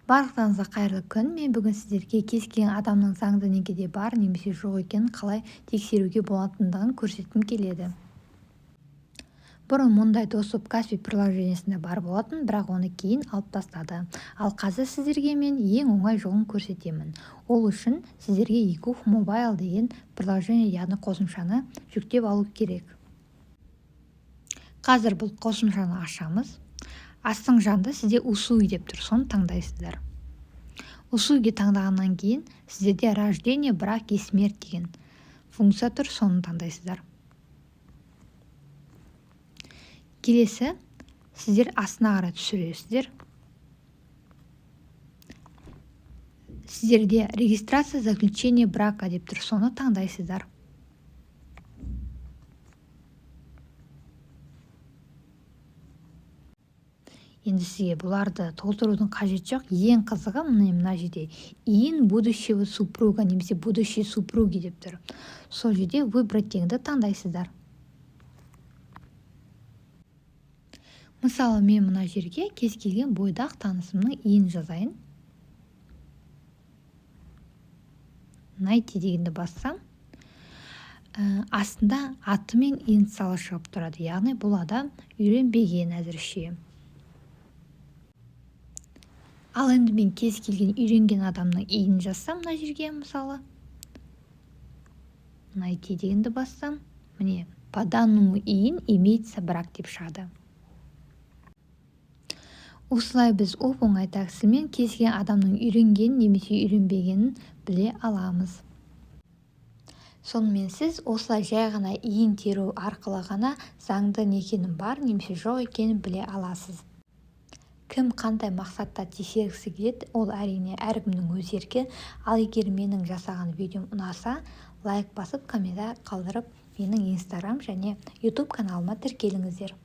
Барлықтарыңызға қайырлы күн! Мен бүгін сіздерге кез келген адамның заңды некеде бар немесе жоқ екенін қалай тексеруге болатындығын көрсеткім келеді. Бұрын мұндай доступ Каспи приложениесінде бар болатын, бірақ оны кейін алып тастады. Ал қазір сіздерге мен ең оңай жолын көрсетемін. Ол үшін сіздерге eGov Mobile деген приложение, яғни қосымшаны жүктеп алу керек. Қазір бұл қосымшаны ашамыз. Астыңғы жағында сізде «Услуги» деп тұр, соны таңдайсыздар. «Услуги» таңдағаннан кейін сіздерде «Рождение, брак и смерть» деген функция тұр, соны таңдайсыздар. Келесі сіздер астына қарай түсіресіздер. Сіздерде «Регистрация заключения брака» деп тұр, соны таңдайсыздар. Енді сізге бұларды толтырудың қажеті жоқ. Ең қызығы, міне, мына жерде «ИИН будущего супруга» немесе «будущей супруги» деп тұр. Сол жерде «Выбрать» дегенді таңдайсыздар. Мысалы, мен мына жерге кез келген бойдақ танысымның ИИН жазайын. «Найти» дегенді бассам, астында аты мен инициалы шығып тұрады, яғни бұл адам үйленбеген әзірше. Ал енді мен кез келген үйленген адамның ИИН жазсам мына жерге, мысалы, «Найти» дегенді бассам, міне, «По данному ИИН имеется брак» деп шығады. Осылай біз оп оңай тәсілмен кез келген адамның үйленгенін немесе үйленбегенін біле аламыз. Сонымен, сіз осылай жай ғана ИИН теру арқылы ғана заңды некенің бар немесе жоқ екенін біле аласыз. Кім қандай мақсатта тексергісі келеді, ол, әрине, әркімнің өз еркі. Ал егер менің жасаған видеом ұнаса, лайк басып, комментарий қалдырып, менің Инстаграм және Ютуб каналыма тіркеліңіздер.